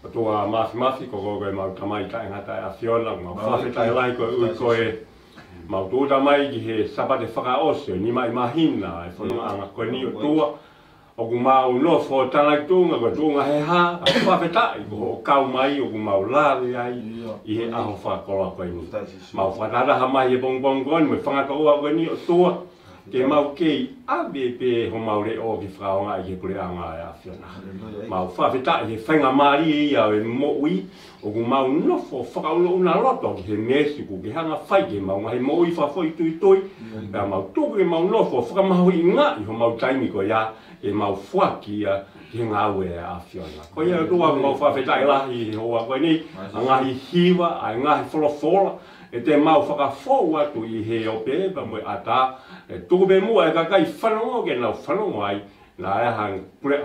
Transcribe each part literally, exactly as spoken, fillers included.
ʻOtua Māfimafi, ko koe ko ʻemau Tamai taʻengata ʻa e ʻAfiona, mau fakafetaʻi lahi koeʻuhi ko ʻemau tūʻuta mai ki he Sāpate fakaʻosi ʻo e nima ʻi māhina ʻa e fonongaʻanga ko eni ʻOtua. ʻOku mau nofo ʻo tānaki tuʻunga, ko e tuʻunga he hā, ʻa e fakafetaʻi ko hoʻo kau mai ʻoku mau lave ai ʻi he ʻaho fakakoloa ko eni. Mau fakatahataha mai he pongipongi ko eni, mo e fanga tokoua ko eni ʻOtua. Ke mau kei ʻave pē homau leʻo ke fakaʻaongaʻi ki he puleʻanga ʻa e ʻAfiona. Mau fakafetaʻi he faingamālie ia ʻo e moʻui, ʻoku mau nofo fakaʻunaʻuna loto ki he meesi kuo ke hanga fai ki heʻemau ngaahi moʻui fakafoʻituitui. Pea mau tuku ke mau nofo fakamahuʻingaʻi homau taimi ko ia, ke mau foaki ia ki he ngāue ʻa e ʻAfiona. Ko ia ʻOtua mau fakafetaʻi lahi he houa ko eni, ʻa e ngaahi hiva, ʻa e ngaahi folofola, ʻe te mau fakafou atu ʻi he ope pea mo e ʻatā, ʻe tuku pē muʻa e kakai fanongo ke nau fanongo ai, naʻa ʻi ai ha,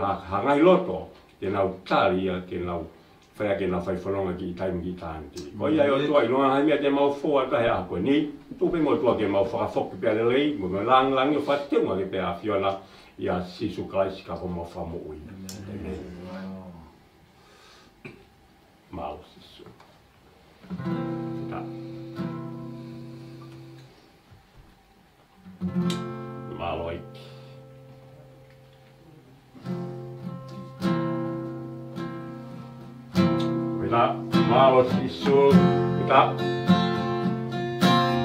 ha, ha ngaahi loto, ke nau tali ia, ke nau fai, ke nau fai fononga ki he taimi ki he taimi. Ko ia ʻOtua ʻilonga ngaahi meʻa te mau fou atu he ʻaho ko eni, tuku pē muʻa ʻOtua ke mau fakafoki pē ʻa e lelei, mo e langilangi ʻo fakateunga ke pē ʻAfiona, ʻia Sīsū Kalaisi ko homau Fakamoʻui. ʻĒmeni. Mālō Sīsū. Ta. Mālō ʻEiki. Pita, mālō Sīsū. Pita.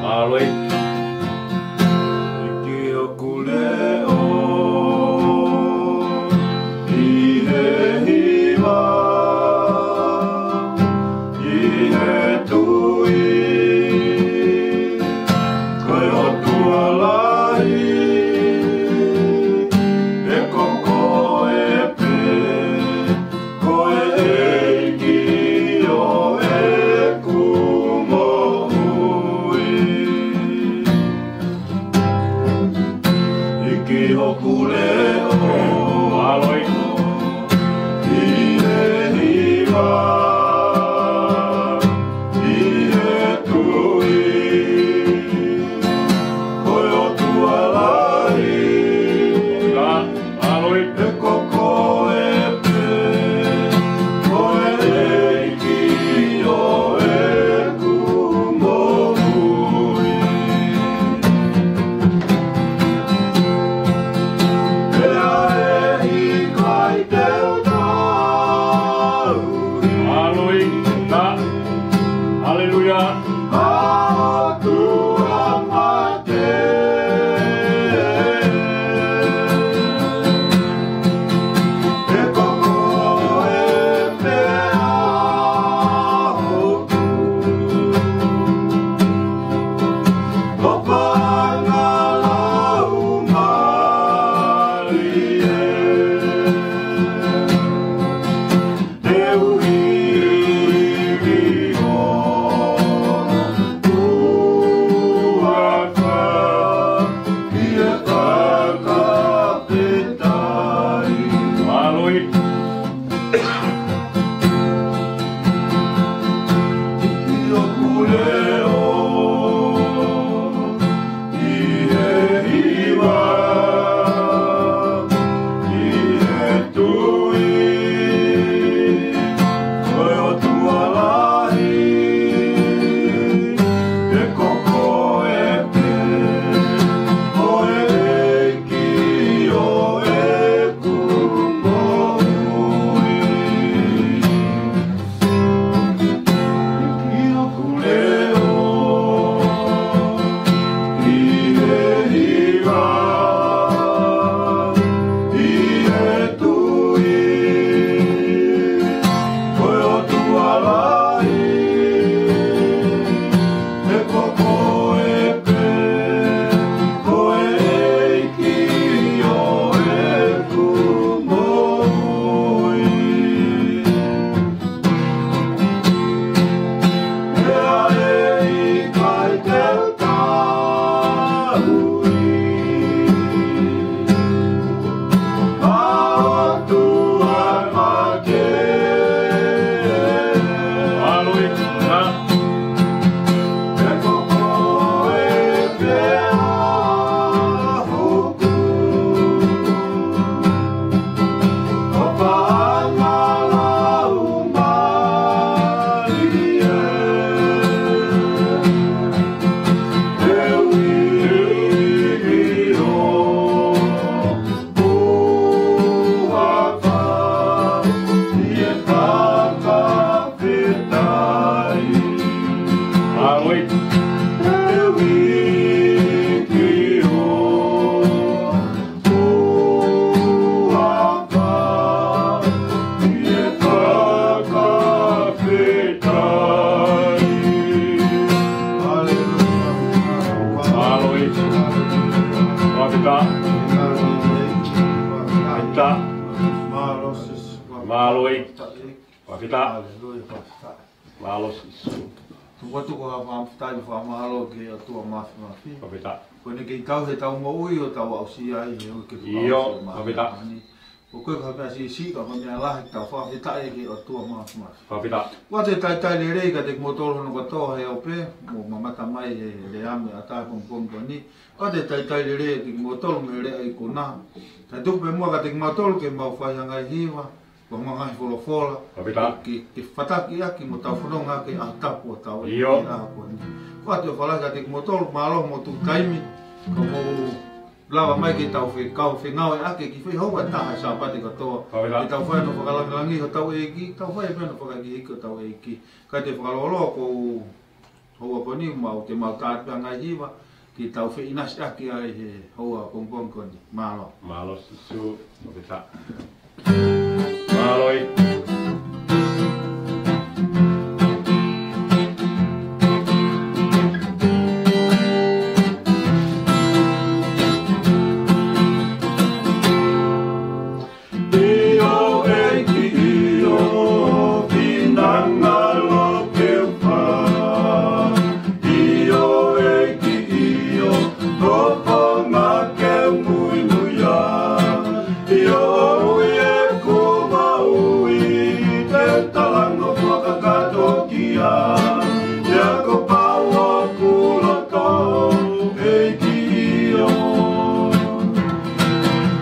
Mālō ʻEiki. ʻEiki hoku leʻo ʻi he hiva, ʻi he tui, ko e ʻOtua lahi, ʻe ko koe pē, ko e ʻEiki ʻo ʻeku moʻui. ʻEiki hoku leʻo, mālō ʻEiki. ʻI he hiva, ʻi he tui, ko e ʻOtua lahi. Mālō ʻEiki. ʻE ko koe pē, ko e ʻEiki ʻo ʻeku moʻui. Pea ʻe ʻikai te u tauhi. Mālō ʻEiki. Fakafetaʻi. Haleluia, fakafetaʻi. Mālō Sīsū. Tuku atu ko ha fakafetaʻi mo fakamālō ki he ʻOtua Mafimafi. Fakafetaʻi. Ko ʻene kei tauhi ʻetau moʻui ʻo tau aʻusia ai he uike fakaʻosi ʻo e māhina ni. ʻIo, fakafetaʻi. Ko e hā ha meʻa siʻisiʻi pe ko ha meʻa lahi ke tau fakafetaʻi ki he ʻOtua Mafimafi. Fakafetaʻi. ʻOatu e talitali lelei kiate kimoutolu hono kātoa he ope, mou mamata mai he lea mei he ʻataʻatā pongipongi ko eni. ʻOatu e talitali lelei kiate kimoutolu mei he lea ikuna. Kae tuku pē muʻa kiate kimautolu ke mau fai ha ngaahi hiva, ko e ngaahi folofola. Fakafetaʻi. Ke, ke fataki ʻaki mo tau fononga ki he ʻaho tapu ʻo tau ʻEiki. ʻIo. He ʻaho ko eni. ʻOatu e fakafetaʻi kiate kimoutolu, mālō hoʻomou tuku taimi, ka mou lava mai ke tau fekau, fengāueʻaki ki he foʻi houa ʻe taha he Sāpate kātoa. Fakafetaʻi. Ke tau fai hono fakalāngilangiʻi hotau ʻEiki, tau fai pē hono fakahīkihiki hotau ʻEiki. Kae tuku e fakalōloa ko e houa ko eni, mau, te mau talitali pē ha ngaahi hiva ke tau feʻinasiʻaki ai he houa pongipongi ko eni. Mālō. Mālō Sīsū, fakafetaʻi. Mālō ʻEiki. ʻIo ʻEiki ʻio, finangalo ke u fai. ʻIo ʻEiki ʻio, ʻofa ke u muimui ai. ʻIo ʻoku ʻi heʻeku moʻui, te u talanoa fakakātoa ki ai. Te u ako pau ʻoku loto, ʻEiki ʻio.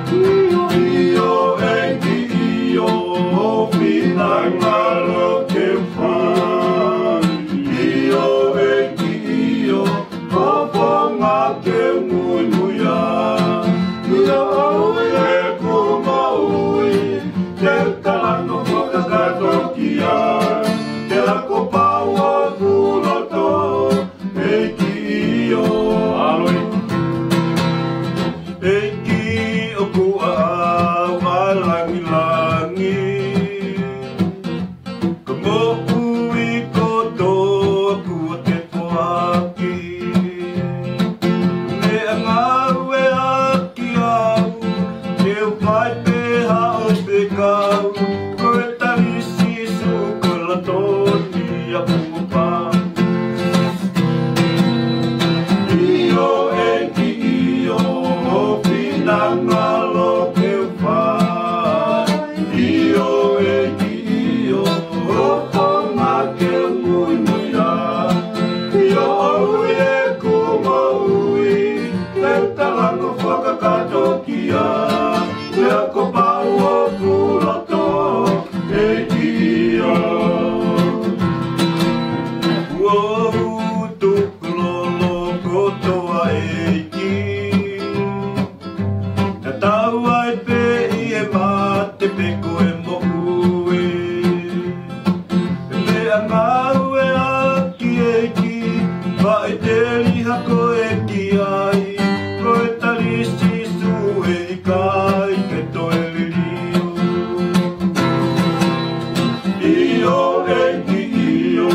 ʻIo ʻEiki ʻio, ʻoku finangalo ke u fai. ʻIo ʻEiki ʻio, ʻofa ke u muimui ai. ʻIo ʻoku ʻi heʻeku moʻui, te u talanoa fakakātoa ki ai. Te u ako pau ʻoku loto, ʻEiki ʻio. Haleluia. ʻEiki ʻoku ʻaʻau ʻa e langilangi, ko e moʻui kotoa kuo ke foaki. Meʻa ngāueʻaki au, ke u fai pē haʻo fekau, ko e tali Sīsū ko e loto ni ʻaʻaku ʻofa. ʻIo ʻEiki ʻio, ʻoku finangalo ke u fai. ʻIo ʻEiki ʻio, ʻofa ke u muimui ai. ʻIo ʻoku ʻi heʻeku moʻui, te u talanoa fakakātoa ki ai. Te u ako pau ʻoku loto, ʻEiki ʻio. Kuo u tukulolo kotoa ʻEiki. Tatau ai pē ʻi he mate pe ko e moʻui. Meʻa ngāueʻaki ʻEiki, faʻiteliha koe ki ai, ko e tali Sīsū ʻe ʻikai ke toe liliu. ʻIo ʻEiki ʻio,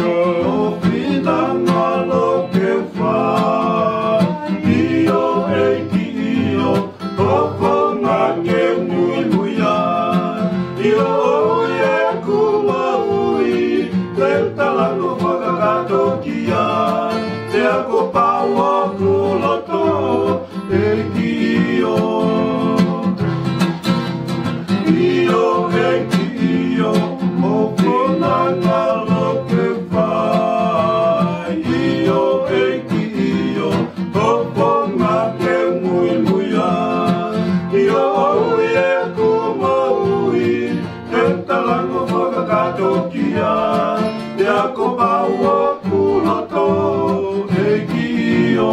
ʻoku finangalo ke u fai. ʻIo ʻEiki ʻio, ʻofa ke u muimui ai. ʻIo ʻoku ʻi heʻeku moʻui, te u talanoa fakakātoa ki ai. Te u ako pau ʻoku loto, ʻEiki ʻio. ʻIo ʻEiki ʻio, ʻoku finangalo ke u fai. ʻIo ʻEiki ʻio, ʻofa ke u muimui ai. ʻIo ʻoku ʻi heʻeku moʻui, te u talanoa fakakātoa ki ai. Te u ako pau ʻoku loto, ʻEiki ʻio.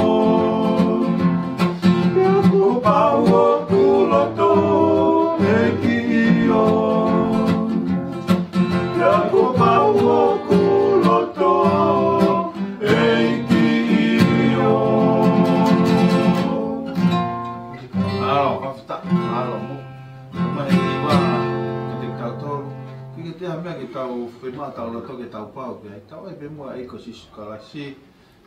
Te u ako pau ʻoku loto, ʻEiki ʻio. Te u ako pau ʻoku loto, ʻEiki ʻio. Mālō, fakafetaʻi, mālō mo. Tama e kiva, kiate kitautolu. Ke, ke ʻi ai ha meʻa ke tau fiemaʻu ʻetau loto ke tau pau ki ai. Tau ʻai pē muʻa ʻEiki ko Sīsū Kalaisi,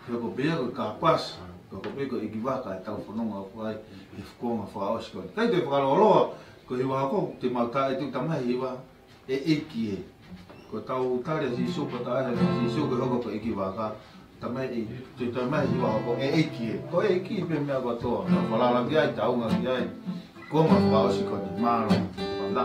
ke hoko pē ia ko e kāpasa, ke hoko pē ko e ʻeikivaka ʻetau fononga ʻoku ʻi ai he fukuonga fakaʻosi ko eni. Kae tuku e fakalōloa, ko e hiva hoko, te mau tā e tuʻu tama e hiva. ʻEiki ē. Ko ʻetau tali ʻa Sīsū, ko ʻetau ʻai ʻa Sīsū ke hoko ko e ʻEiki vaka. Talamai ʻe, te talamai ʻe he hiva hoko, ʻEiki ē. Ko e ʻEiki pē meʻa kotoa. Ka falala ki ai, taunga ki ai. Ko e meʻa fakaʻosi ko eni, mālō. Falala.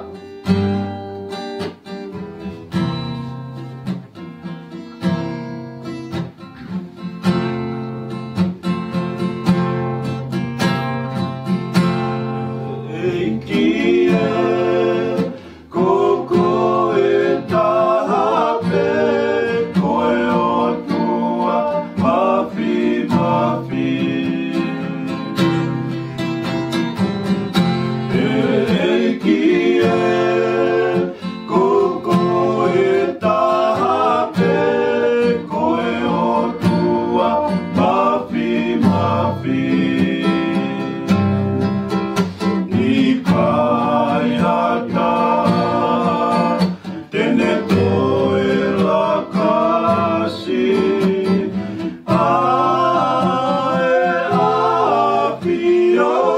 ʻEiki ē, ko koe taha pē, ko e ʻOtua Māfimafi. ʻEiki ē, ko koe taha pē, ko e ʻOtua Māfimafi. ʻIkai ha taha te ne toe lakasi ʻa e ʻAfiona.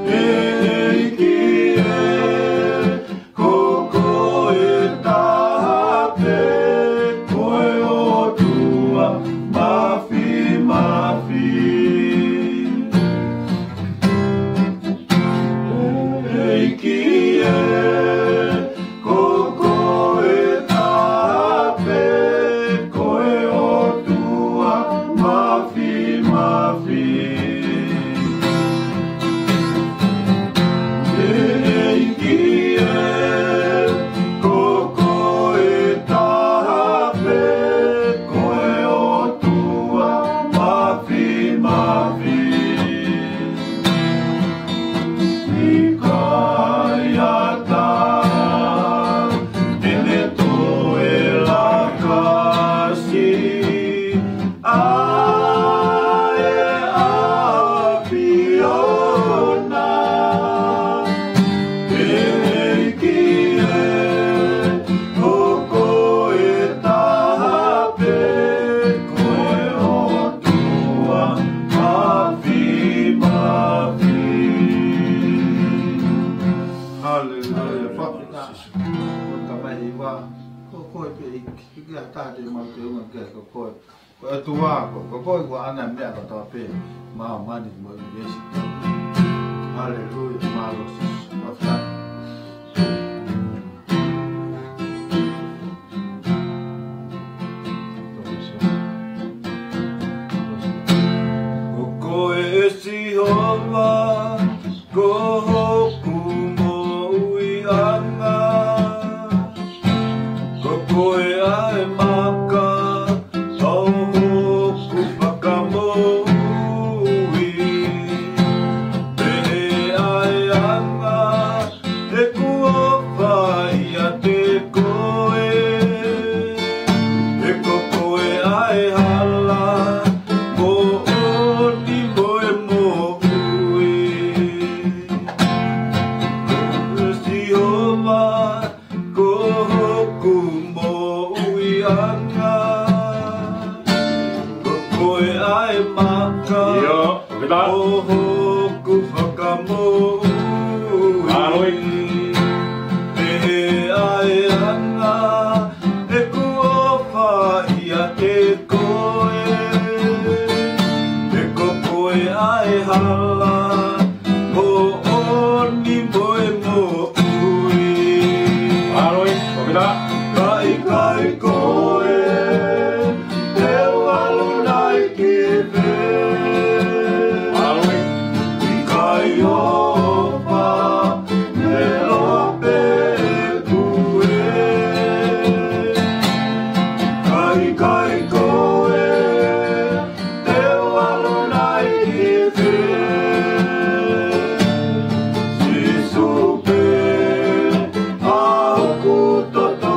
ʻEiki ē, ko koe taha pē, ko e ʻOtua Māfimafi. ʻEiki ē, ko koe taha pē, ko e ʻOtua Māfimafi. ʻEiki ē, ko koe taha pē, ko e ʻOtua Māfimafi. ʻIkai ha taha te ne toe lakasi ʻa e ʻAfiona. ʻEiki ē, ko koe taha pē, ko e ʻOtua Māfimafi. Haleluia. Haleluia. Talamai ʻe he hiva, ko koe pē ʻEiki, ʻikai ha taha te mau teunga ki ai, ko koe. Ko e ʻOtua koe, ko koe ko e ʻAna meʻa kotoa pē, māmani mo e ʻunivēsi. Haleluia, mālō Sīsū. Fakafetaʻi. Ko koe ʻe Sihova, ko hoku moʻuiʻanga. Ko koe ʻa e maka ʻo hoku fakamoʻui. Pehē ʻa e anga ʻeku ʻofa ʻiate koe. He ko koe ʻa e hala, moʻoni mo e moʻui. Sihova, ko hoku moʻuiʻanga. Ko koe ʻa e maka, ʻio, ʻo hoku fakamoʻui. Mālō ē. Pehē ʻa e anga ʻeku ʻofa ʻiate koe. He ko koe ʻa e hala, moʻoni mo e moʻui. Mālō ē, fakafetaʻi. Ka ʻikai koe, te u ʻalu nai ki fē? Mālō ē. ʻIkai ʻofa, melope ʻeku ē. Ka ʻikai koe, te u ʻalu nai ki fē? Sīsū pē ʻa hoku toto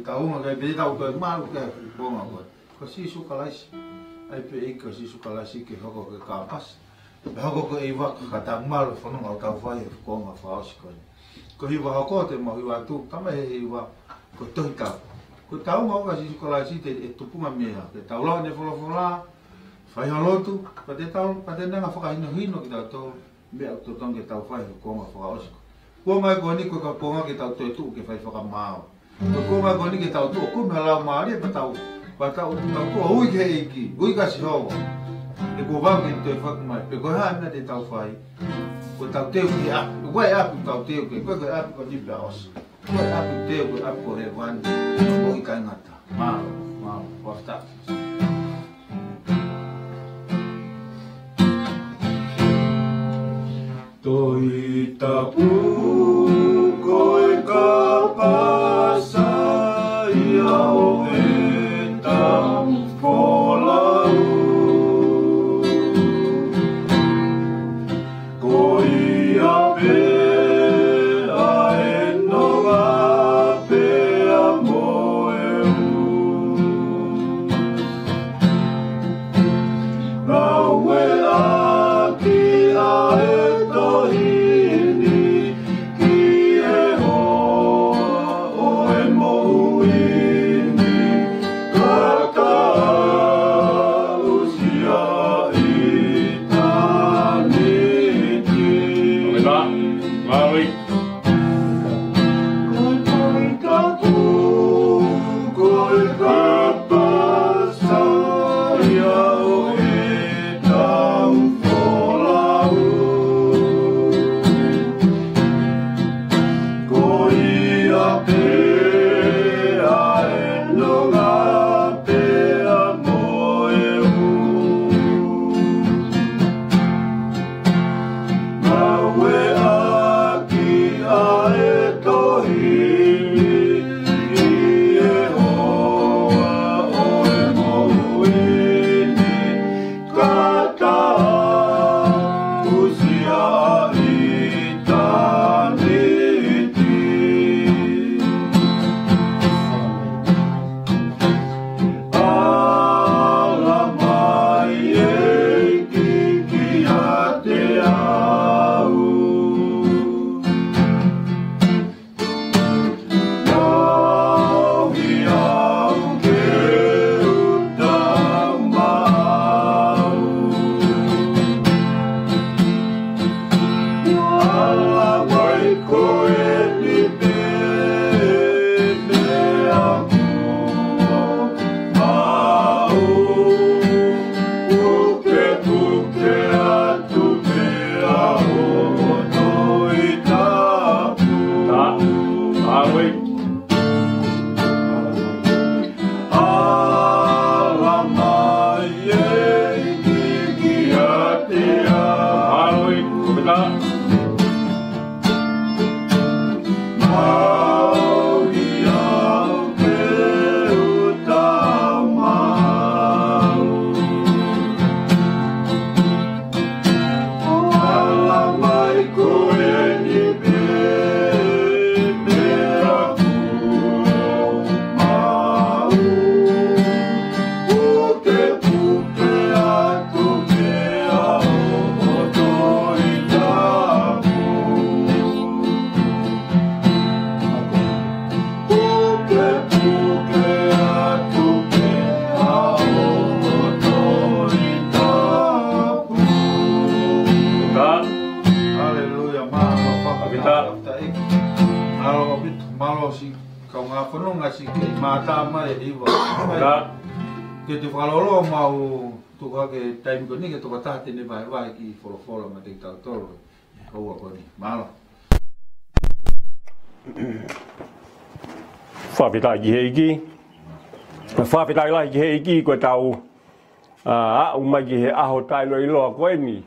Tau ō mai pē tau toe malu ki he kuonga ko ē. Ko Sīsū Kalaisi. ʻAi pē ʻEiki ko Sīsū Kalaisi ke hoko ko e kāpasa. Pea hoko ko e ʻeiva ka tau malu fononga ʻo tau fai he kuonga fakaʻosi ko eni. Ko e hiva hoko te mau hiva atu, tama he hiva ko e Tohi Tapu. Ko e tau mau ka Sīsū Kalaisi te e tupunga meʻa. Ke tau lau ʻene folofola, fai ha lotu, pea te tau, pea te ne hanga fakahinohino kitautolu meʻa ʻoku totonu ke tau fai he kuonga fakaʻosi ko ē. Kuonga ko eni ko e ka kuonga ke tau toetuʻu ke fai fakamaau. Ko e kuonga ko eni ke tau tuʻu ʻo kumi ha laumālie pea tau, pea tau, tau tuʻu ʻo ui ki he ʻEiki, ui kia Sihova. He kuo pau ke toe foki mai. Pe ko e hā e meʻa te tau fai. Ko e tau teu ki he ʻapi, ko e ʻapi tau teu ki, ko e ʻapi ko eni pea ʻosi. Ko e ʻapi teu, ko e ʻapi ko hēvani, ko e ʻikai ngata. Mālō, mālō, fakafetaʻi. Tohi Tapu ko e kāpasa ia ʻo ʻetau folau. Ko ia pē ʻa e nonga pea mo e ʻū. Ngāueʻaki ʻa e tohi ni ki he hoa ʻo e moʻui ni, ka tau ʻusia ʻitāniti. Mālō. Ko e Tohi Tapu ko e kāpasa ia ʻo ʻetau folau. Ko ia pē ʻa e nonga pea mo e ʻū. Ngāueʻaki ʻa e tohi ni ki he hoa ʻo e moʻui ni, ka tau ʻusia ʻitāniti. Ala mai ʻEiki kiate au. Tauhi au ke u tau maʻu. Ala mai ko eni pē meʻa kuo maʻu. Pukepuke atu pē ʻa hoʻo Tohi Tapu. Ala mai ʻEiki kiate au. Mālō ʻEiki, ko e meʻa. Tauhi au ke u tau maʻu. Ala mai ko eni pē meʻa kuo maʻu. Pukepuke atu pē ʻa hoʻo Tohi Tapu. Pukepuke atu pē ʻa hoʻo Tohi Tapu. Haleluia, mālō, fakafetaʻi. Mālō, mālō siʻi kaungā fononga siʻi kei mātā mai e hiva. Ke te fakalolo mau tuku hake taimi ko eni ke tokotaha te ne vahevahe ki he folofola maʻa kitautolu. Ko ua ko eni. Mālō. Fakafetaʻi ki he ʻEiki. Fakafetaʻi lahi ki he ʻEiki ko e tau, ā, aʻu mai ki he ʻaho taʻeʻiloa ko eni.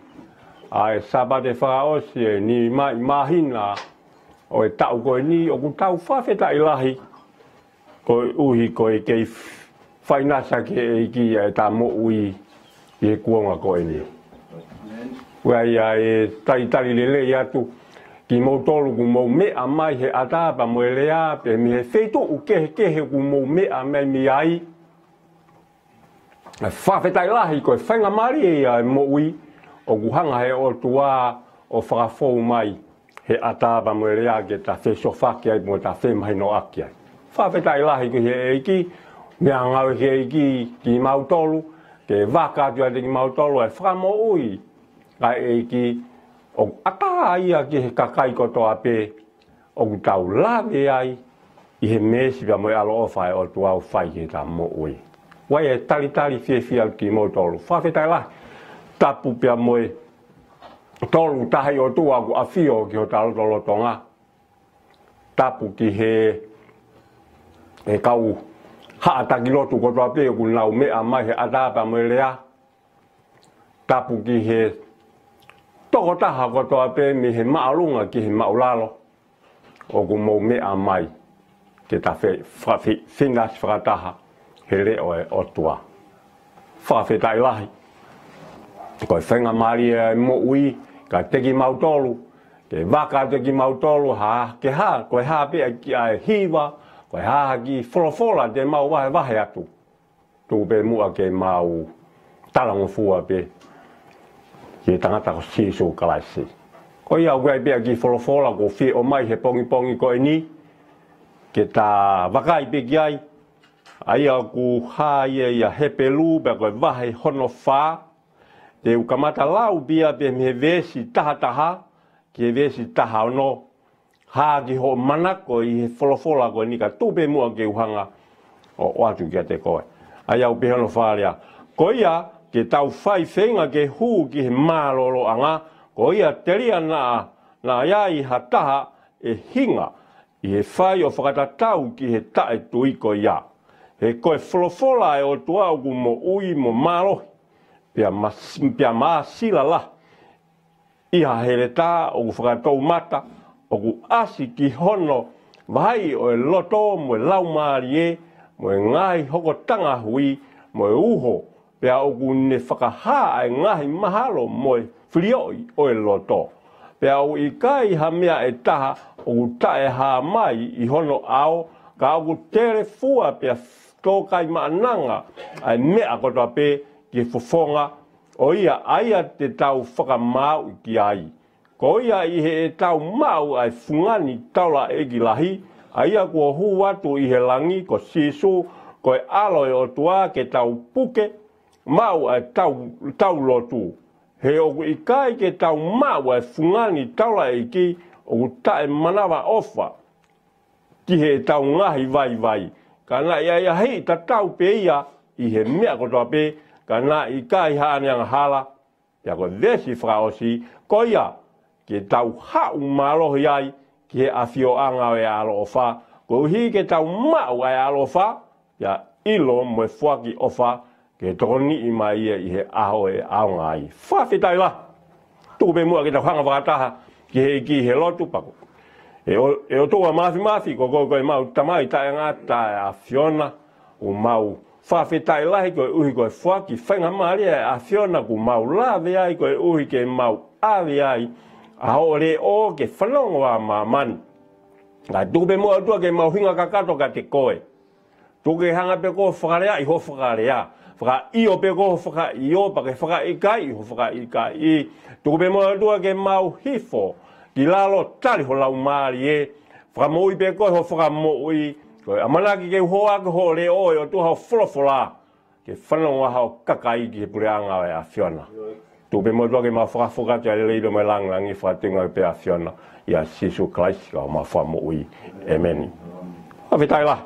ʻA e Sāpate fakaʻosi eni mai māhina ʻo e taʻu ko eni ʻoku tau fakafetaʻi lahi. Koeʻuhi ko e kei fainasa ki he ʻEiki ʻa e tau moʻui ʻi he kuonga ko eni. Ko ia ai e talitali lelei atu kimoutolu ʻoku mou meʻa mai he ʻatā pea mo e lea, pea mei he feituʻu kehekehe ʻoku mou meʻa mai mei ai. Fakafetaʻi lahi ko e faingamālie ia e moʻui ʻoku hanga he ʻOtua ʻo fakafou mai he ʻatā pea mo e lea ke ta fesoʻofaki ai mo ta femahinoʻaki ai. Fakafetaʻi lahi ki he ʻEiki, meʻangāue ki he ʻEiki kimautolu, ke vaka atu ʻiate kimautolu e fakamoʻui ʻa e ʻEiki ʻoku ʻatā ia ki he kakai kotoa pē ʻoku tau lave ai ʻi he meesi pea mo e ʻaloʻofa ʻa e ʻOtua ʻoku fai ki heʻeta moʻui. ʻOku ʻi ai e talitali fiefia kimoutolu. Fakafetaʻi lahi. Tapu pea mo e Tolu Tahaʻi ʻOtua ʻoku ʻafio ki hota lotolotonga. Tapu ki he, he kau haʻa taki lotu kotoa pē ʻoku nau meʻa mai he ʻatā pea mo e lea. Tapu ki he tokotaha kotoa pē mei he māʻolunga ki he māʻulalo ʻoku mou meʻa mai ke ta fe-, fa-, fi-, finasi fakataha he leʻo ʻo e ʻOtua. Fakafetaʻi lahi. Ko e faingamālie ʻa e moʻui kiate kimautolu, ke vaka atu kimautolu ha, ke hā, ko e hā pē ʻa e kiʻi hiva, ko e hā ha kiʻi folofola te mau vahevahe atu. Tuku pē muʻa ke mau talangofua pē ki he tangata ko Sīsū Kalaisi. Ko ia ʻoku ʻi ai pē ʻa e kiʻi folofola ʻoku ou fie ʻomai he pongipongi ko eni, ke ta vakai pē ki ai, ʻa ia ʻoku hā ia ʻia Hepelū pea ko e vahe hono fā, te u kamata lau pē ia pē mei he veesi taha taha ki he veesi taha ono, hā ki hoʻo manako ʻi he folofola ko eni ka tuku pē muʻa ke u hanga ʻo ʻoatu kiate koe. ʻA ia ʻoku pehē hono fakalea. Ko ia ke tau fai feinga ke hū ki he mālōlōʻanga, ko ia telia naʻa, naʻa ʻi ai ha taha ʻe hinga ʻi he fai ʻo fakatatau ki he taʻetui ko ia. He ko e folofola ʻa e ʻOtua ʻoku moʻui mo mālohi, pea mas-, pea māsila lahi ʻi ha heletā ʻoku fakatoumata, ʻoku ʻasi ki hono vahaʻa ʻo e loto mo e laumālie, mo e ngaahi hokotanga hui, mo e uho, pea ʻoku ne fakahā ʻa e ngaahi mahalo mo e filioʻi ʻo e loto. Pea ʻoku ʻikai ha meʻa ʻe taha ʻoku taʻehāmai ʻi hono ʻao, ka ʻoku telefua pea tōkaimaʻananga ʻa e meʻa kotoa pē ki he fofonga ʻo ia, ʻa ia te tau fakamāuʻi ki ai. Ko ia ʻi heʻetau maʻu ʻa e fungani taulaʻeiki lahi, ʻa ia kuo hū atu ʻi he langi ko Sīsū, ko e ʻAlo ʻo e ʻOtua ke tau puke, maʻu ʻa e tau, tau lotu. He ʻoku ʻikai ke tau maʻu ʻa e fungani taulaʻeiki ʻoku taʻemanavaʻofa ki heʻetau ngaahi vaivai. Ka naʻe ʻi ai ʻa e hiki tatau pē ia ʻi he meʻa kotoa pē, ka naʻe ʻikai haʻane angahala. Pea ko e veesi fakaʻosi, ko ia ke tau haʻu mālohi ai ki he ʻafioʻanga ʻo e ʻaloʻofa, koeʻuhi ke tau maʻu ʻa e ʻaloʻofa, pea ʻilo mo e foaki ʻofa ke tokoniʻi mai ia ʻi he ʻaho ʻe ʻaonga ai. Fakafetaʻi lahi. Tuku pē muʻa ke tau hanga fakataha ki he ʻEiki he lotu pea ko e ʻO-, ʻe ʻOtua Māfimafi, ko koe ko ʻemau Tamai taʻengata ʻa e ʻAfiona, ʻoku mau fakafetaʻi lahi koeʻuhi ko e foaki faingamālie ʻa e ʻAfiona kuo mau lave ai koeʻuhi ke mau ʻave ai ʻa hoʻo leʻo ke fanongo ʻa māmani. Kae tuku pē muʻa ʻOtua ke mau hinga kakato kiate koe. Tuku ke hanga pē koe ʻo fakaleaʻi hoʻo fakalea. Fakaʻio pē koe hoʻo fakaʻio, pea ke fakaʻikaiʻi hoʻo fakaʻikaiʻi. Tuku pē muʻa ʻOtua ke mau hifo ki lalo tali ho Laumālie. Fakamoʻui pē koe hoʻo fakamoʻui. Ko e ʻamanaki ke u hō ʻaki hoʻo leʻo ʻe ʻOtua hoʻo folofola, ke fanongo ai ho kakai ki he puleʻanga ʻo e ʻAfiona. Tuku pē muʻa ʻOtua ke mau fakafoki atu ʻa e lelei pea mo e lāngilangi fakatauange pē ʻAfiona, ʻia Sīsū Kalaisi ko homau Fakamoʻui. ʻĒmeni. Fakafetaʻi lahi.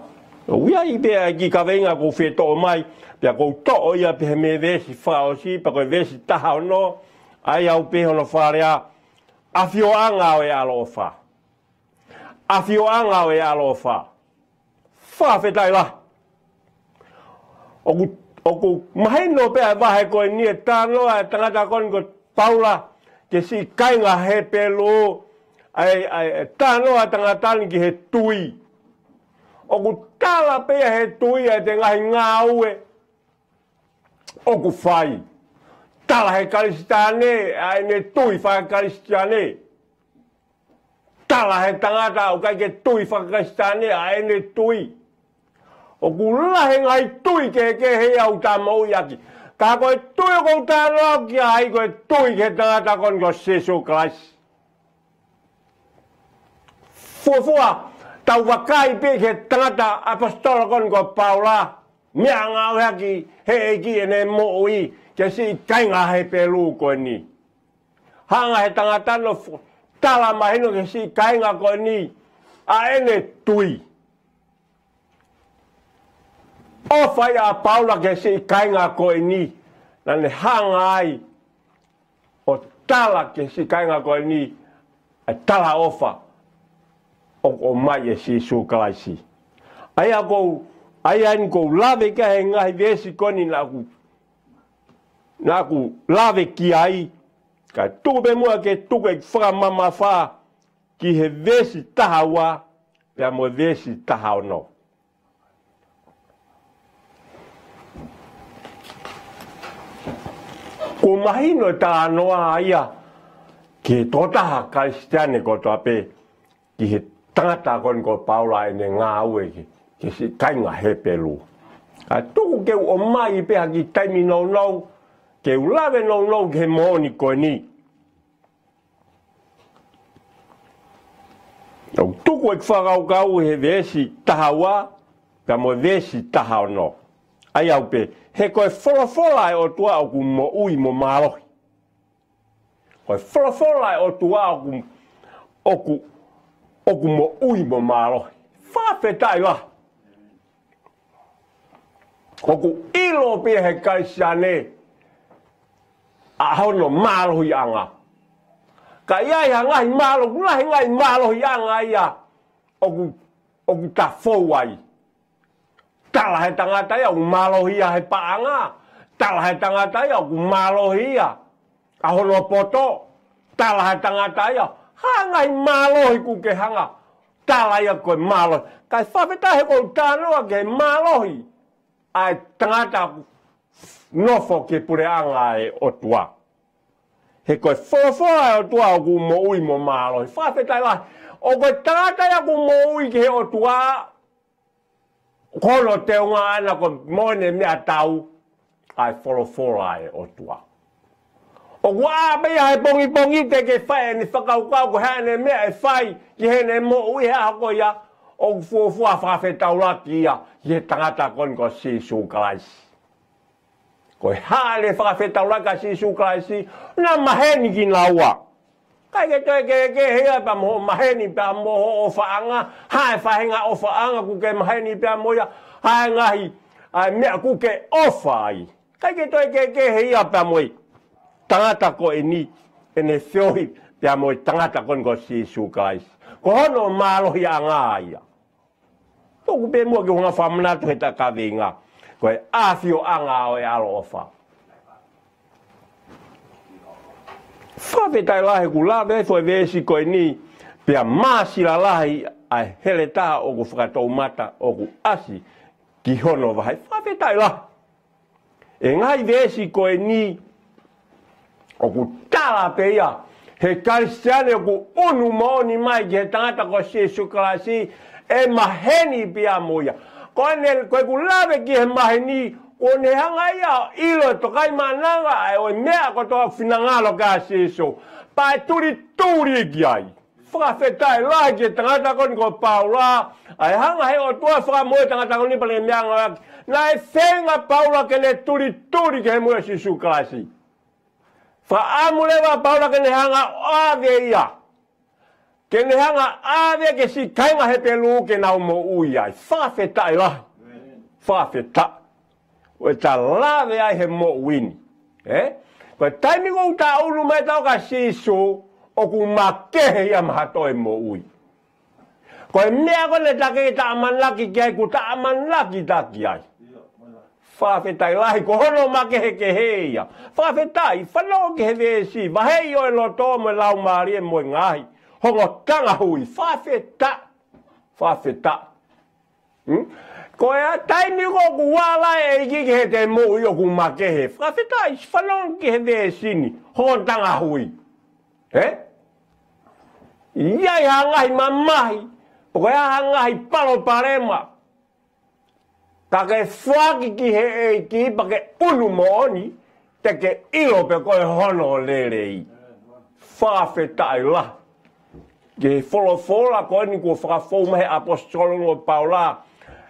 ʻOku ʻi ai pē ʻa e kiʻi kaveinga ʻoku ou fie toʻo mai, pea ʻoku ou toʻo ia pē mei he veesi fakaʻosi, pea ko e veesi taha ono, ʻa ia ʻoku pehē hono fakalea, ʻAfioʻanga ʻo e ʻAloʻofa. ʻAfioʻanga ʻo e ʻAloʻofa. Fakafetaʻi lahi. ʻOku, ʻoku mahino pē ʻa e vahe ko eni ʻa e talanoa ʻa e tangata ko eni ko Paula ki he siʻi kāinga Hepelū, ʻa e, ʻa e, ʻa e talanoa ʻa e tangata ni ki he tui. ʻOku tala pē ia he tui ʻa ʻete ngaahi ngāue ʻoku fai. Tala he Kalisitiane ʻa ʻene tui faka-Kalisitiane. tala he tangata ʻoku ʻikai ke tui faka-Kalisitiane ʻa ʻene tui. ʻOku lahi e ngaahi tui kehekehe ia ʻoku tau moʻui ʻaki. Ka ko e tui ʻoku ou talanoa ki ai ko e tui ki he tangata ko eni ko Sīsū Kalaisi. Fuofua, tau vakai pē ki he tangata ʻaposetolo ko eni ko Paula, meʻangāueʻaki ʻe he ʻEiki ʻene moʻui ki he siʻi kāinga Hepelū ko eni. Hanga ʻe he tangata ʻo f-, tala mahino ki he siʻi kāinga ko eni ʻa ʻene tui. ʻOfa ia ʻa Paula ki he siʻi kāinga ko eni, naʻa ne hanga ai ʻo tala ki he siʻi kāinga ko eni ʻa e talaʻofa ʻoku ʻomai ʻe Sīsū Kalaisi. ʻA ia ʻoku ou, ʻa ia eni ʻoku ou lave ki ai he ngaahi veesi ko eni naʻa ku, naʻa ku lave ki ai, kae tuku pē muʻa ke tuku e fakamamafa ki he veesi taha ua pea mo e veesi taha ono. ʻOku mahino e talanoa ia ki he tokotaha Kalisitiane kotoa pē, ki he tangata ko eni ko Paula ʻene ngāue ki, ki he siʻi kāinga Hepelū. Kae tuku ke u ʻomai pē ha kiʻi taimi nounou, ke u lave nounou ki he moʻoni ko eni. ʻOku tuku e fakakaukau he veesi taha ua pea mo e veesi taha ono. ʻA ia ʻoku pehē, he ko e folofola ʻa e ʻOtua ʻoku moʻui mo mālohi. Ko e folofola ʻa e ʻOtua ʻoku, ʻoku, ʻoku moʻui mo mālohi. Fakafetaʻi lahi. ʻOku ʻilo pē ʻe he Kalisitiane ʻa hono mālohiʻanga. Ka ʻi ai ha ngaahi mālohi, ngaahi, ngaahi mālohiʻanga ia ʻoku, ʻoku tau fou ai. Tala ʻe he tangata ia ʻoku mālohi ia he paʻanga. Tala ʻe he tangata ia ʻoku mālohi ia ʻa hono poto. Tala ʻe he tangata ia ha ngaahi mālohi ʻoku ke hanga ʻo tala ia ko e mālohi. Kae fakafetaʻi he ʻoku ou talanoa ki he mālohi ʻa e tangata ʻoku nofo ki he puleʻanga ʻo e ʻOtua. He ko e folofola ʻa e ʻOtua ʻoku moʻui mo mālohi. Fakafetaʻi lahi. ʻO ko e tangata ia ʻoku moʻui ki he ʻOtua, ko hono teunga ʻana ko e moʻoni meʻatau ʻa e folofola ʻa e ʻOtua. ʻOku ʻā pē ia he pongipongi teʻeki ke fai ʻene fakakaukau ko e hā ʻene meʻa ʻe fai ki heʻene moʻui he ʻaho ko ia, ʻoku fuofua fakafetaulaki ia ki he tangata ko eni ko Sīsū Kalaisi. Ko e hā ʻene fakafetaulaki kia Sīsū Kalaisi, naʻa maheni kinaua. ʻIkai ke toe kehekehe ia pea mo hoʻo maheni pea mo hoʻo ʻofaʻanga, ha faʻahinga ʻofaʻanga ʻoku ke maheni pea mo ia, ha ngaahi, ʻa e meʻa ʻoku ke ʻofa ai. ʻIkai ke toe kehekehe ia pea mo e tangata ko eni, ʻene feohi pea mo e tangata ko eni ko Sīsū Kalaisi. Ko hono mālohiʻanga ia. Tuku pē muʻa ke u hanga ʻo fakamanatu he ʻetau kaveinga, ko e ʻafioʻanga ʻo e ʻaloʻofa. Fakafetaʻi lahi ʻoku lave ai foʻi veesi ko eni, pea māsila lahi ʻa e heletā ʻoku fakatoumata ʻoku ʻasi ki hono vahe. Fakafetaʻi lahi. ʻE ngaahi veesi ko eni ʻoku tala pē ia he Kalisitiane ʻoku ʻunu moʻoni mai ki he tangata ko Sīsū Kalaisi, ʻe maheni pea mo ia. Ko ʻene, ko ʻeku lave ki he maheni, ko ʻene hanga ia ʻo ʻilo ʻe Tokaimaʻananga ʻa e ʻo e meʻa kotoa ʻoku finangalo kia Sīsū. Pea ʻe tulituli ki ai. Fakafetaʻi lahi ki he tangata ko eni ko Paula, ʻa e hanga ʻe he ʻOtua ʻo fakamoʻui e tangata ko eni pea ne meʻangāueʻaki. Naʻe feinga ʻa Paula ke ne tulituli ki he moʻui ʻa Sīsū Kalaisi. Fakaʻamu leva ʻa Paula ke ne hanga ʻo ʻave ia. Ke ne hanga ʻo ʻave ki he siʻi kāinga Hepelū ke nau moʻui ai. Fakafetaʻi lahi. Fakafetaʻi. ʻOku ta lave ai he moʻui ni. ʻE? Ko e taimi ʻoku ta ʻunu mai ʻetau ʻalu kia Sīsū, ʻoku makehe ia maʻa e moʻui. Ko e meʻa ko ē naʻa ta ʻamanaki ki ai, ʻoku ta ʻamanaki taki ai. Fakafetaʻi lahi, ko hono makehekehe ia. Fakafetaʻi, fanongo ki he veesi, vaheʻi ʻa e loto mo e laumālie mo e ngaahi. Hono tanga hui, fakafetaʻi, fakafetaʻi. Hmm? Ko e taimi ko ē ʻoku ala e ʻEiki ki heʻete moʻui ʻoku makehe. Fakafetaʻi, fanongo ki he veesi ni, hono tanga hui. ʻE? ʻI ai ha ngaahi mamahi, pe ko e hā ha ngaahi palopalema, ka ke foaki ki he ʻEiki pea ke ʻunu moʻoni, te ke ʻilo pē ko e hono lelei. Fakafetaʻi lahi ki he folofola ko eni kuo fakafou mai he ʻaposetolo ko Paula.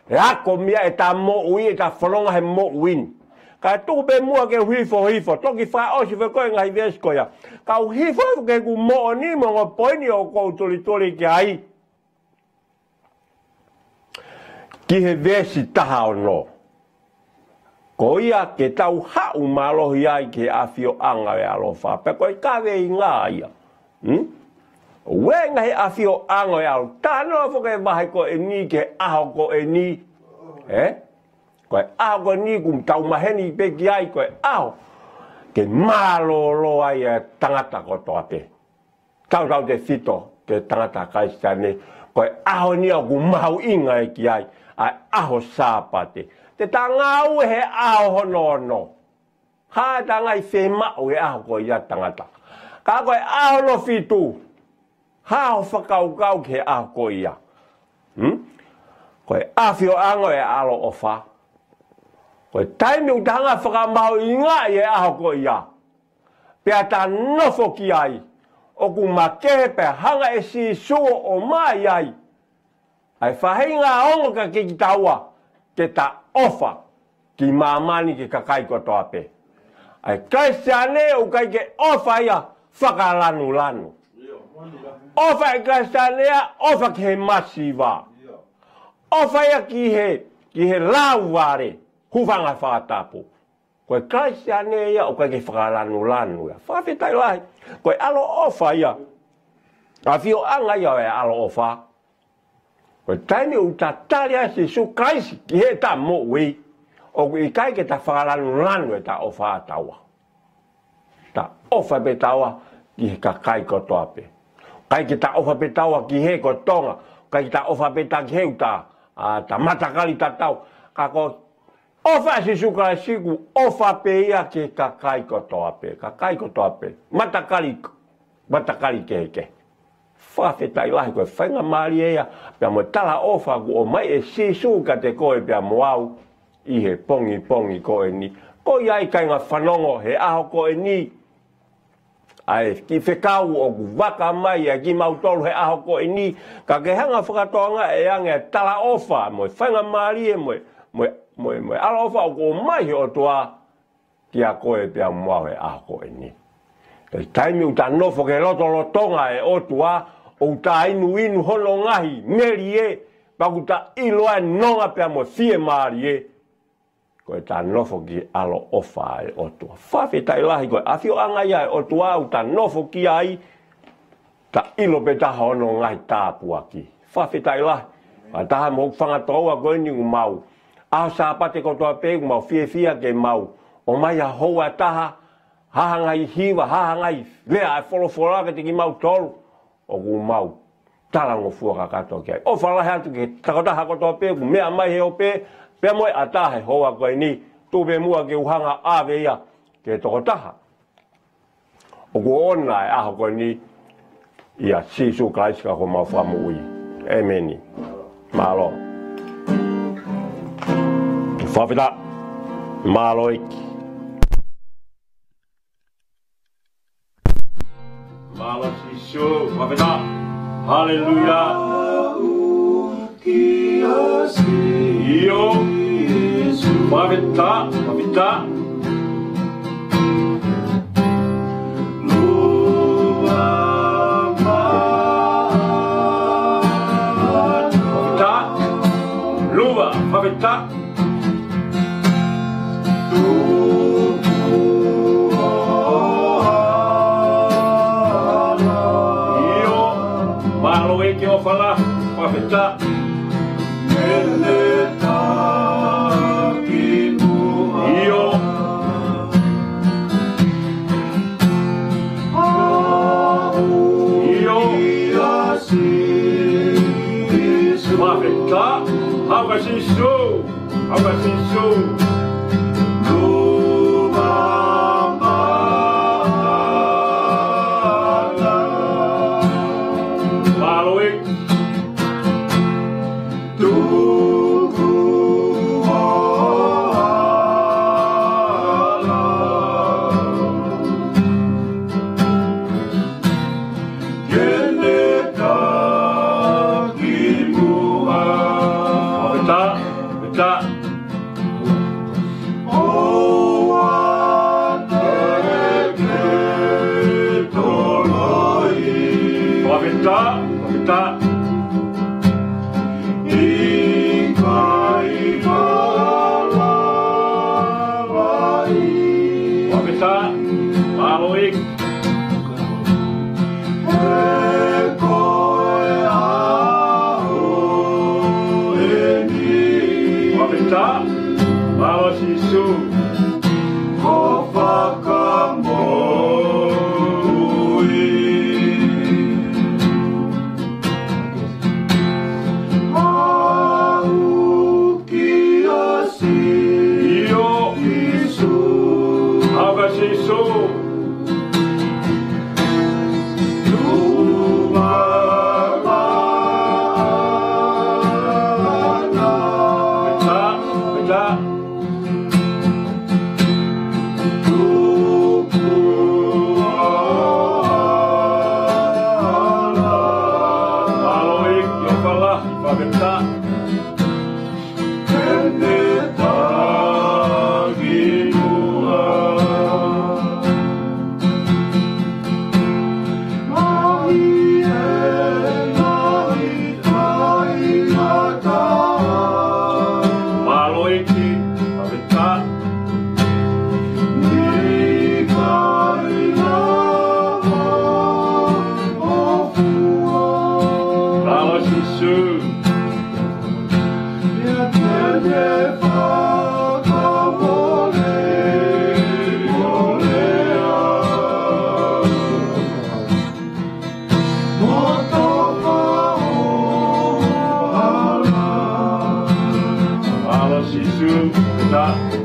ʻE ako mai ʻeta moʻui, ʻeta fononga he moʻui ni. Ka tuku pē muʻa ke u hifo hifo, toki fakaʻosi foki e ngaahi veesi ko ia. Ka u hifo hifo ki heʻeku moʻoni mo e ongo poini ʻoku ou tulituli ki ai. Ki he veesi taha ono. Ko ia ke tau haʻu mālohi ai ki he ʻafioʻanga ʻo e ʻaloʻofa. Pea ko e kaveinga ia. Hmm? Uenga he ʻafioʻanga ʻo e ʻaloʻofa. Talanoa foki e vahe ko eni ki he ʻaho ko eni. Eh? Ko e ʻaho ko eni ʻoku tau maheni pē ki ai ko e ʻaho ke mālōlō ai e tangata kotoa pē. Tautautefito ki he tangata Kalisitiane, ko e ʻaho ni ʻoku mahuʻinga ai ki ai, ʻa e ʻaho Sāpate. Te ta ngāue he ʻaho hono ono. Ha ta ngaahi fiemaʻu he ʻaho ko ia tangata. Ka ko e ʻaho hono fitu, ha ho fakakaukau ki he ʻaho ko ia. Hmm? Ko e ʻafioʻanga ʻo e ʻaloʻofa. Ko e taimi ʻoku ta hanga fakamahuʻingaʻi e ʻaho ko ia. Pea ta nofo ki ai, ʻoku makehe pea hanga ʻe Sīsū ʻo ʻomai ai ʻa e faʻahinga ongo kiate kitaua, ke ta ʻofa ki māmani, ki he kakai kotoa pē. ʻA e Kalisitiane ʻoku ʻikai ke ʻofa ia fakalanulanu. ʻOfa e Kalisitiane ia, ʻofa ki he masiva. ʻOfa ia ki he, ki he lauvale, hūfanga he fakatapu. Ko e Kalisitiane ia ʻoku ʻikai ke fakalanulanu ia. Fakafetaʻi lahi. Ko e ʻaloʻofa ia. ʻAfioʻanga ia ʻo e ʻaloʻofa. Ko e taimi ʻoku ta tali ai ʻa Sīsū Kalaisi ki heʻeta moʻui, ʻoku ʻikai ke ta fakalanulanu ʻeta ʻofa ʻataua. Ta ʻofa pē taua ki he kakai kotoa pē. ʻIkai ke ta ʻofa pē taua ki he ko Tonga. ʻIkai ke ta ʻofa pē ta ki he ʻuta, ʻa, ta matakali tatau. Ka ko ʻofa ʻa Sīsū Kalaisi ʻoku ʻofa pē ia ki he kakai kotoa pē, kakai kotoa pē. Matakali, matakali kehekehe. Fakafetaʻi lahi ko e faingamālie ia, pea mo e talaʻofa kuo ʻomai ʻe Sīsū kiate koe pea mo au ʻi he pongipongi ko eni. Ko ia ai kāinga fanongo he ʻaho ko eni, ʻa e kiʻi fekau ʻoku vaka mai ʻa kimautolu he ʻaho ko eni, ka ke hanga fakatokangaʻi ange e talaʻofa mo e faingamālie mo e, mo e, mo e, mo e ʻaloʻofa ʻoku ʻomai he ʻOtua kiate koe pea mo au he ʻaho ko eni. Ko e taimi ʻoku ta nofo ki he lotolotonga e ʻOtua, ʻoku ta inuinu hono ngaahi melie, pea ʻoku ta ʻilo ʻa e nonga pea mo e fiemālie, ko ʻeta nofo ki he ʻaloʻofa ʻa e ʻOtua. Fakafetaʻi lahi ko e ʻafioʻanga ia ʻo e ʻOtua ʻoku ta nofo ki ai, ta ʻilo pē taha hono ngaahi tāpuaki. Fakafetaʻi lahi. Fakataha mo e fanga tokoua ko eni ʻoku mau, ʻaho Sāpate kotoa pē ʻoku mau fiefia ke mau ʻomai ha houa ʻe taha, ha ngaahi hiva, ha ngaahi lea ʻa e folofola kiate kimautolu. ʻOku mau talangofua kakato ki ai. ʻOfa lahi atu ki he tokotaha kotoa pē ʻoku meʻa mai he ope, pea mo e ʻatā he houa ko eni. Tuku pē muʻa ke u hanga ʻave ia ki he tokotaha ʻoku ʻoʻona e ʻaho ko eni, ʻia Sīsū Kalaisi ko homau Fakamoʻui. ʻĒmeni. Mālō. Fakafetaʻi. Mālō ʻEiki. Mālō Sīsū, fakafetaʻi. Haleluia. ʻIo. Fakafetaʻi, fakafetaʻi. Fakafetaʻi. Lua, fakafetaʻi. ʻIo, mālō ʻEiki ʻofa lahi, fakafetaʻi. ʻIo. Sīsū, ko Fakamoʻui. Haʻu kia Sīsū. ʻIo. Haʻu kia Sīsū. Tuʻu maʻana. Pita, pita. Tuku hala. Mālō ʻEiki ʻofa lahi, fakafetaʻi. Ke ne taki muʻa. Mālō ʻEiki, fakafetaʻi. Mālō Sīsū. Mālō Sīsū, fakafetaʻi.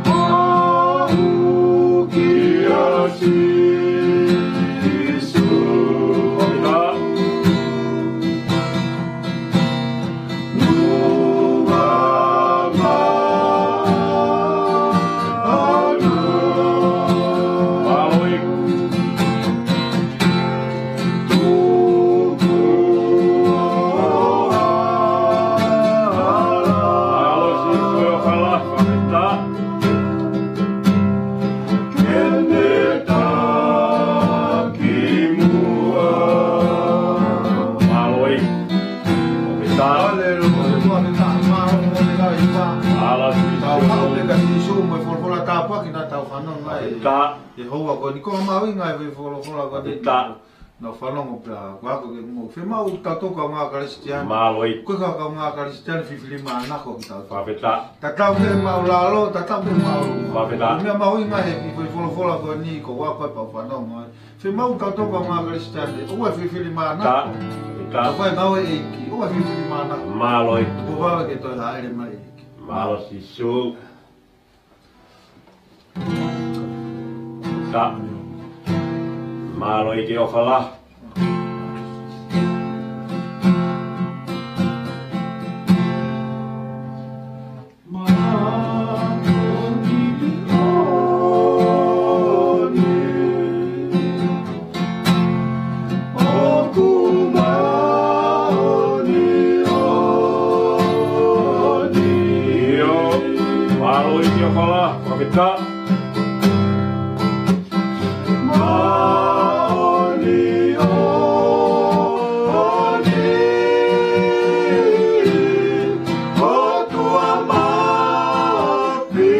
Haʻu kia Sīsū. Fakafetaʻi. Mālō ʻEiki. Mālō Sīsū, ʻofa lahi, fakafetaʻi. Ke ne taki muʻa. Mālō ʻEiki. Fakafetaʻi. Haleluia. Mālō Sīsū. Tau haʻu pē kia Sīsū mo e folofola tāpuaki naʻa tau fanongo ai. Fakafetaʻi. ʻE houa ko eni, ko e mahuʻinga e folofola ko eni. Fakafetaʻi. Naʻa ku fanongo pea ko e ako ke mo. Fiemaʻu kitautolu kaungā Kalisitiane. Mālō ʻEiki. Ko e kaungā Kalisitiane fifili manako kitautolu. Fakafetaʻi. Tatau pē maʻulalo, tatau pē maʻu. Fakafetaʻi. Meʻa mahuʻinga he kiʻi folofola ko eni ko e ako pea u fanongo ai. Fiemaʻu kitautolu kaungā Kalisitiane, ʻoua ʻe fifili manako. Fakafetaʻi. Ka fai ngāue ʻEiki, ʻoua ʻe fifili manako. Mālō ʻEiki. Kuo vave ke toe hāʻele mai ʻEiki. Mālō Sīsū. Ka. Mālō ʻEiki ʻofa lahi. ʻOku māʻoniʻoni. ʻIo, mālō ʻEiki ʻofa lahi, fakafetaʻi. Māʻoniʻoni. ʻOtua māfimafi.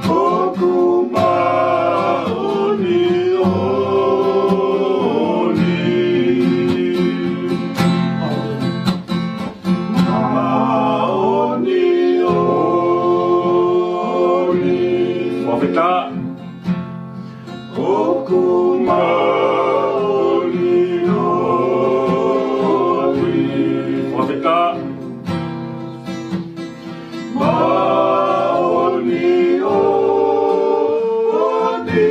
ʻOku māʻoniʻoni. Māʻoniʻoni. Fakafetaʻi. ʻOku māʻoniʻoni. Fakafetaʻi. Māʻoniʻoni.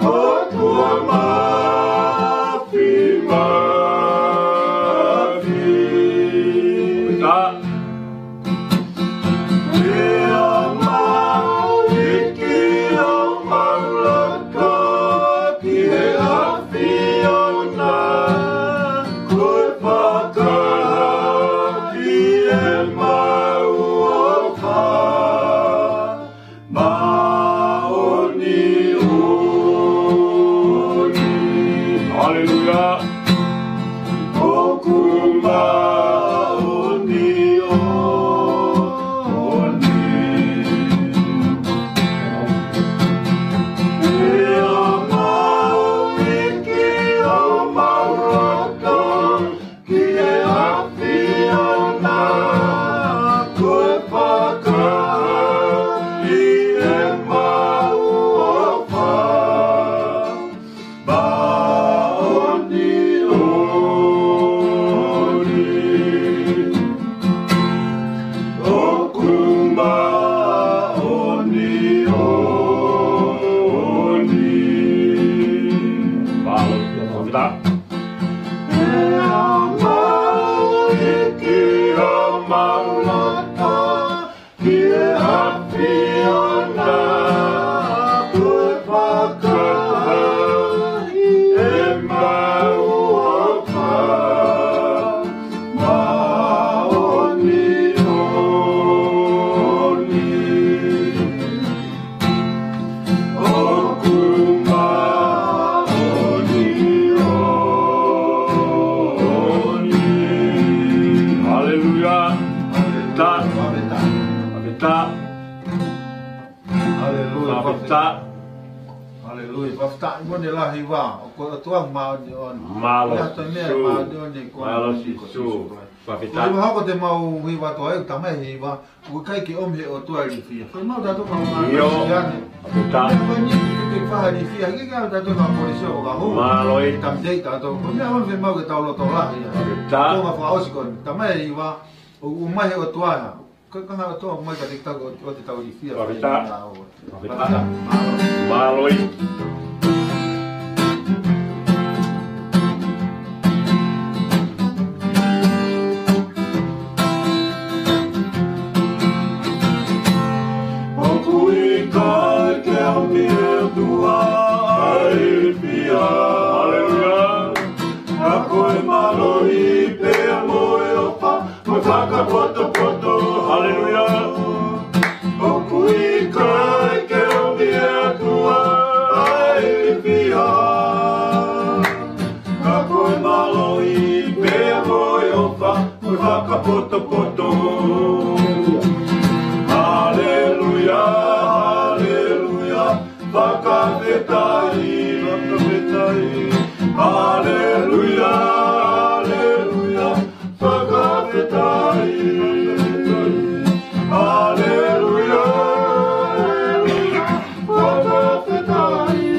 ʻOtua māfimafi. Fakafetaʻi. Maulata ki he ʻAfiona, ko e fakataha ʻi he mau ʻofa māʻoniʻoni. ʻOku māʻoniʻoni. Haleluia. Fakafetaʻi. Fakafetaʻi. Fakafetaʻi. Haleluia. Fakafetaʻi. Fakafetaʻi mo e lahi vā. ʻOku ʻOtua māʻoniʻoni. Mālō Sīsū. Māʻoniʻoni ko Mālō Sīsū. Fakafetaʻi. Ko e hiva hoko te mau hiva atu ai, tamai hiva. ʻOku ʻikai ke ʻomi he ʻOtua ilifia. Fai mau tatou mau ʻIo. Fakafetaʻi. Fai ni ke ke faha ilifia. Ke ke au tatou mau polisi ʻo kahu. Mālō e. Tamtei tatou. Ko e meʻa ʻoku fai mau ke tau loto lahi. Fakafetaʻi. Ko e fakaʻosi ko e tamai hiva. ʻO, ʻomai he ʻOtua. Ka, ka ngā ʻOtua mai ka te tau, ʻo te tau ilifia. Fakafetaʻi. Fakafetaʻi. Mālō e. ʻOku ʻikai ke ʻomi he ʻOtua ʻa e ilifia. Haleluia. Ka ko e mālohi pea mo e ʻofa, mo e fakapotopoto. Haleluia. ʻOku ʻikai ke ʻomi he ʻOtua ʻa e ilifia. Ka ko e mālohi pea mo e ʻofa, mo e fakapotopoto. Haleluia, haleluia. Fakafetaʻi, fakafetaʻi. Haleluia, haleluia. Fakafetaʻi. Haleluia, haleluia. Fakafetaʻi.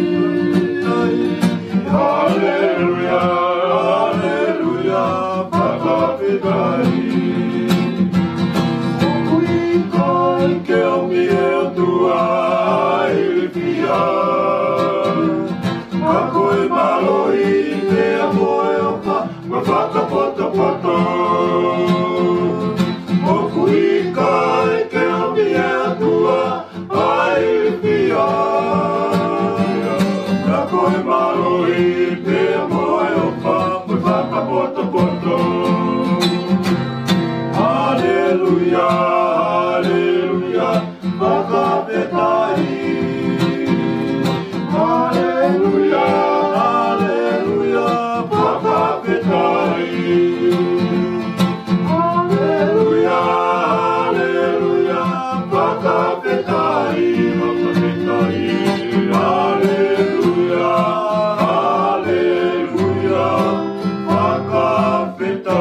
Haleluia, haleluia. Fakafetaʻi. ʻOku ʻikai ke ʻomi he ʻOtua ʻa e ilifia. Ka ko e mālohi pea mo e ʻofa, mo e fakapotopoto. ʻOku ʻikai ke ʻomi he ʻOtua ʻa e ilifia. Ka ko e mālohi pea mo e ʻofa, mo e fakapotopoto. Haleluia, haleluia. Fakafetaʻi. Haleluia, haleluia, fakafetaʻi. Haleluia, haleluia, fakafetaʻi. Fakafetaʻi. Haleluia, haleluia, fakafetaʻi.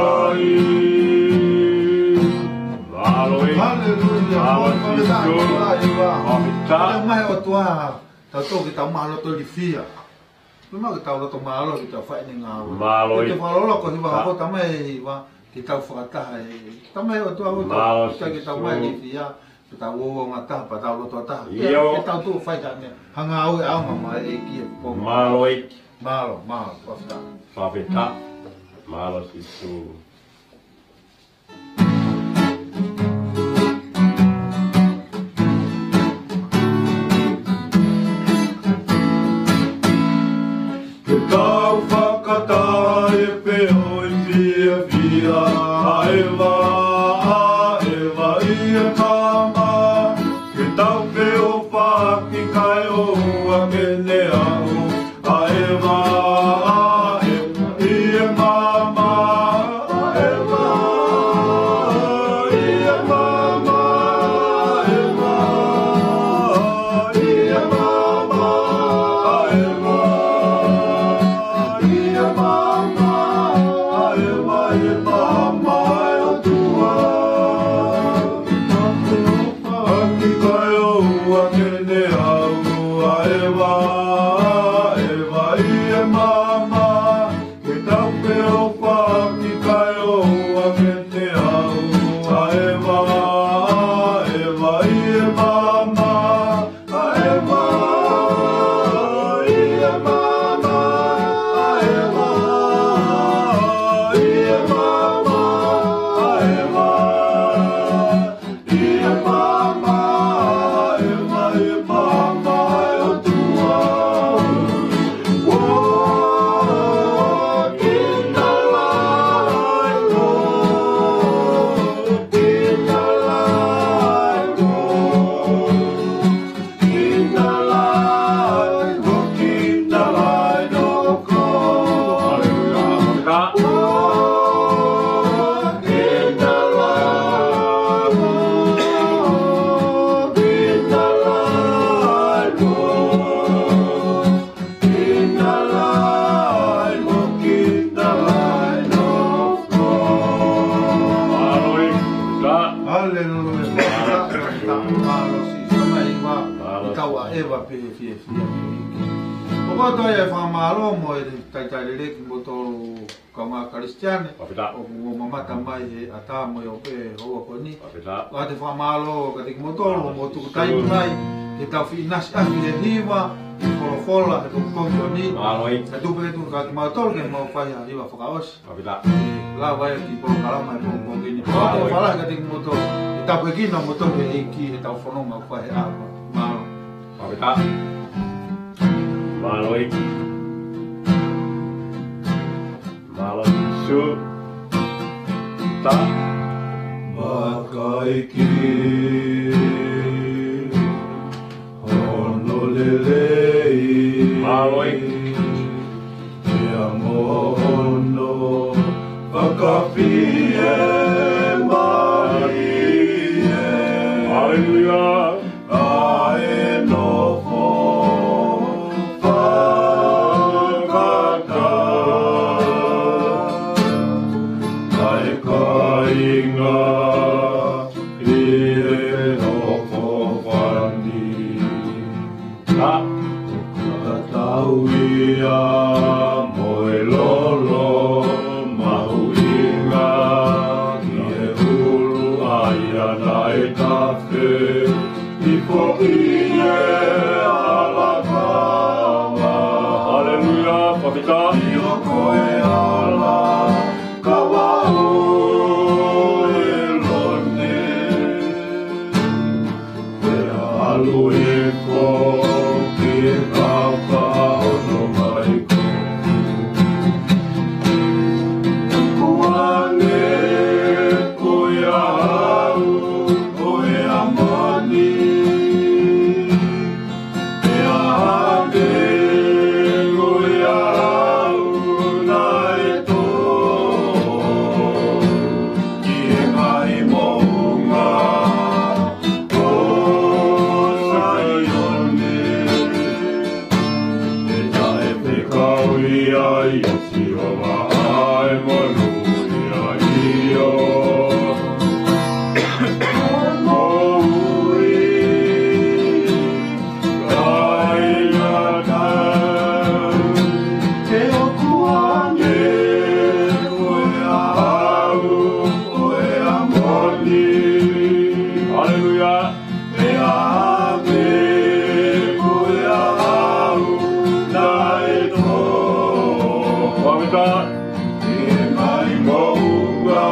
Mālō e. Haleluia. Mālō Sīsū. Fakafetaʻi. Fakafetaʻi. Tamai ʻOtua, tautolu ke tau mālō ʻo ilifia. Meimei ke tau loto mālō ke tau fai ʻene ngāue. Mālō e. Ke tau fakalolo ko e hiva hoko tamai hiva, ke tau fakataha e. Tamai ʻOtua ʻoku tau, mālō ke tau Sīsū. Mai ilifia, ke tau ō ngataha, pea tau loto taha. ʻIo. Ke tau tuʻu fai ha meʻa, ha ngāue ʻaonga mai e ki e po. Mālō e. Mālō, mālō, fakafetaʻi. Fakafetaʻi. Mālō Sīsū. Ke tau fakataha ʻi he feohi fiefia, ʻa ʻEva, ʻa ʻEva ʻi he maama. Ke tau feʻofaʻaki kae ʻoua ke ne aʻu, ʻa ʻEva, ʻa ʻEva ʻi he maama, ʻa ʻEva pē he fiefia pē ʻEiki. ʻOku ou toe ʻai e fakamālō mo e talitali lelei kimoutolu kaungā Kalisitiane. Fakafetaʻi. ʻOku mou mamata mai he ʻatā mo e ope houa ko eni. Fakafetaʻi. ʻOatu e fakamālō kiate kimoutolu, mou tuku taimi mai ke tau feʻinasiʻaki he hiva, he folofola, he pongipongi ko eni. Mālō ʻEiki. Ka tuku pē tuku kiate kimautolu ke mau fai ha hiva fakaʻosi. Fakafetaʻi. Lava ia ki he polokalama he pongipongi ni. Mālō ʻEiki. Fakafetaʻi kiate kimoutolu. Ke tāpuekina kimoutolu ʻe he ʻEiki heʻetau fononga ʻoku fai he ʻaho. Mālō. Fakafetaʻi. Mālō ʻEiki. Mālō Sīsū. Ta. Makaiki. Hono lelei. Mālō ʻEiki. Pea mo hono fakafiemālie. Haleluia. ʻA e nofo fakataha ʻa e kāinga ʻi he ʻohofi ni. Ka tau ia mo e lolo mahuʻinga ki he ʻulu ʻa ia naʻe tafe ʻi he foʻi ʻe ʻalakava. Haleluia, fakafetaʻi. ʻI hoko e ʻalakava ʻo ʻElone. Pea ʻalu hifo ki he kapa hono maiko. Tukuange koe ʻe au, ko e ʻAmoni. Pea hake koe ʻe au naʻe tō ki he ngaahi moʻunga ʻo Saione. Pea taʻefekauʻi ai ʻe Sihova ʻa e monūʻia ʻio. Moʻui taʻengata. Ke ʻoku ange koe ʻe au, ko e ʻAmoni. Haleluia. Pea hake koe ʻe au naʻe tō. Fakafetaʻi. Ki he ngaahi moʻunga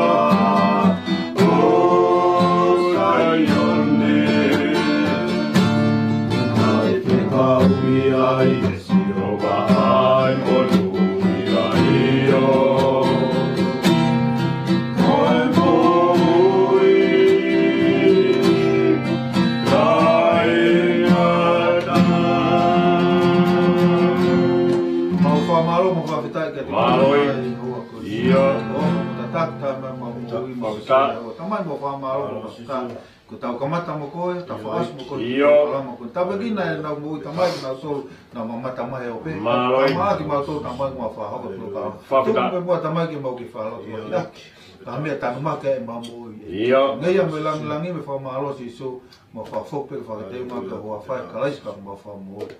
ʻo Saione. Taʻefekauʻi ai ʻe Sihova ʻa e monūʻia ʻio. Ko e moʻui taʻengata. Mau fakamālō, mau fakafetaʻi kiate koe. Mālō ʻEiki. ʻIo. ʻO, mau tataki mai, mau moʻui, mau fakafetaʻi. Tamai, mau fakamālō, mau fakafetaʻi. Ko ʻetau kamata mo koe, tau fakaʻosi mo koe. ʻIo. Polokalama ko eni. Tāpuekina ʻenau moʻui, Tamai, kinautolu naʻa nau mamata mai he ope. Mālō ʻEiki. Tamaiki, kimautolu, Tamai, mau fakahoko e polokalama. Fakafetaʻi. Tuku pē muʻa, Tamai, ke mau kei fakalotolahiʻaki. Ka meʻa tanu mai ke mau moʻui. ʻIo. Ngeia mo e langilangi mo e fakamālō Sīsū, mau fakafoki pē ke fakatau mai ki he huafa ʻo Kalaisi ko homau Fakamoʻui.